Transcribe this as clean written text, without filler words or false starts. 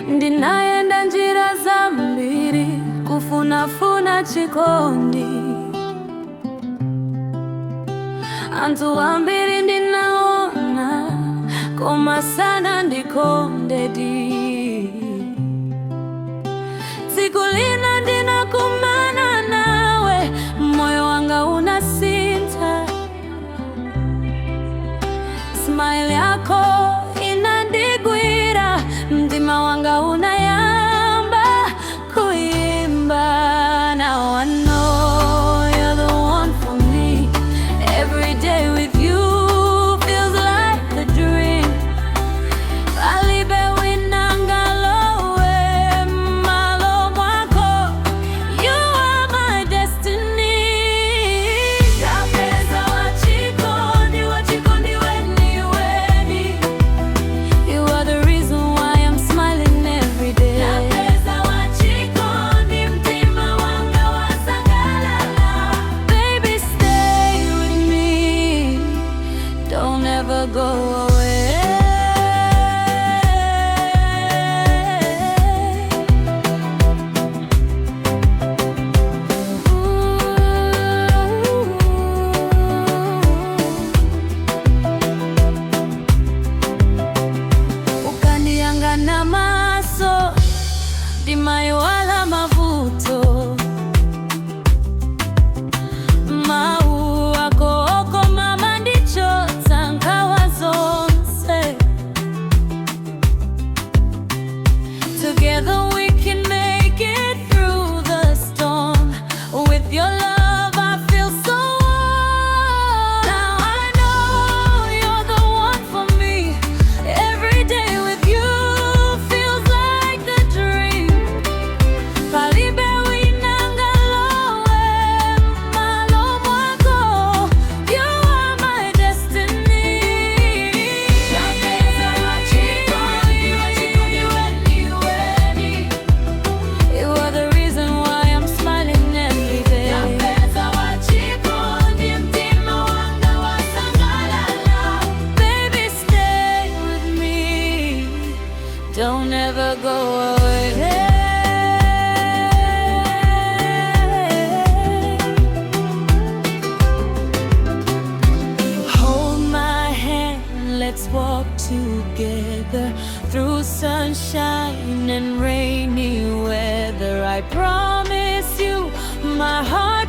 Ndinayenda njira zambiri kufunafuna chikondi. Anthu ambiri ndinaona, koma sanandikondedi. Tsiku lina ndinakumana nawe, moyo wanga unasintha. Smile yako inandigwira, mtima wanga unayamba kuimba. Now I know you're the one for me. Every day with you feels like a dream. Palibe wina angalowe m'malo mwako. You are my destiny. Ndapeza wachikondi, wachikondi weni weni. You are the reason why I'm smiling every day. Ndapeza wachikondi, mtima wanga wasangalala. Baby, stay with me. Don't ever go away. Ooh. Ukandiyang'ana maso, ndimaiwala mavuto. Mawu ako okoma amandichotsa nkhawa zonse. Together we can make it through the storm. With your love I feel so warm. Now I know you're the one for me. Every day with you feels like a dream. Palibe wina angalowe m'malo mwako. You are my destiny. Ndapeza wachikondi, wachikondi weni weni. You are the reason why I'm smiling every day. Ndapeza wachikondi, mtima wanga wasangalala. Baby, stay with me. Don't ever go away. Hold my hand, let's walk together through sunshine and rainy weather. I promise you, my heart